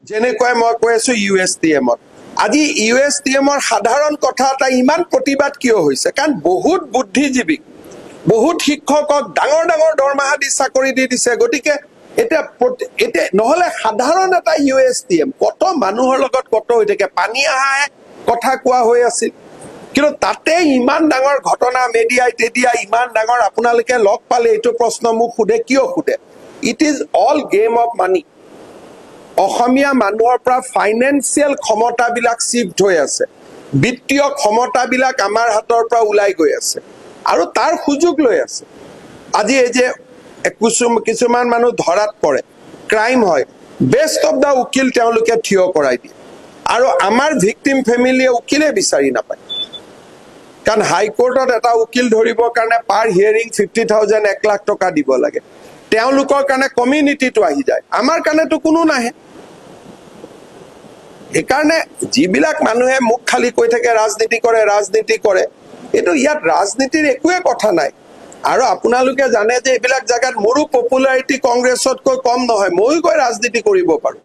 যেনেকুৱাই মই কৈ আছো, ইউ এছ টি এমত আজি ইউ এছ টি এমৰ সাধাৰণ কথা এটা ইমান প্ৰতিবাদ কিয় হৈছে? কাৰণ বহুত বুদ্ধিজীৱীক, বহুত শিক্ষকক ডাঙৰ ডাঙৰ দৰমহা দি চাকৰি দি দিছে। গতিকে এতিয়া নহলে সাধাৰণ এটা ইউ এছ টি এম কত মানুহৰ লগত কত হৈ থাকে, পানী অহাহে কথা কোৱা হৈ আছিল। কিন্তু তাতে ইমান ডাঙৰ ঘটনা, মেডিয়াই তেডিয়াই ইমান ডাঙৰ, আপোনালোকে লগ পালে এইটো প্ৰশ্ন মোক সোধে। কিয় সোধে? It is all game of money. অসমীয়া মানুহৰ পৰা ফাইনেন্সিয়েল ক্ষমতাবিলাক চিফ্ট হৈ আছে, বিত্তীয় ক্ষমতাবিলাক আমাৰ হাতৰ পৰা ওলাই গৈ আছে আৰু তাৰ সুযোগ লৈ আছে। আজি এই যে কিছুমান মানুহ ধৰাত পৰে, ক্ৰাইম হয়, বেষ্ট অফ the উকিল তেওঁলোকে থিয় কৰাই দিয়ে আৰু আমাৰ ভিক্টিম ফেমিলিয়ে উকিলে বিচাৰি নাপায়। কাৰণ হাইকোৰ্টত এটা উকিল ধৰিবৰ কাৰণে পাৰ হিয়াৰিং 50,000, 1 লাখ টকা দিব লাগে। তেওঁলোকৰ কাৰণে কমিউনিটিটো আহি যায়, আমাৰ কাৰণেতো কোনো নাহে। সেইকাৰণে যিবিলাক মানুহে মুখ খালি কৈ থাকে, ৰাজনীতি কৰে, ৰাজনীতি কৰে, এইটো ইয়াত ৰাজনীতিৰ একোৱে কথা নাই। আৰু আপোনালোকে জানে যে এইবিলাক জেগাত মোৰো পপুলাৰিটি কংগ্ৰেছতকৈ কম নহয়, ময়ো গৈ ৰাজনীতি কৰিব পাৰোঁ।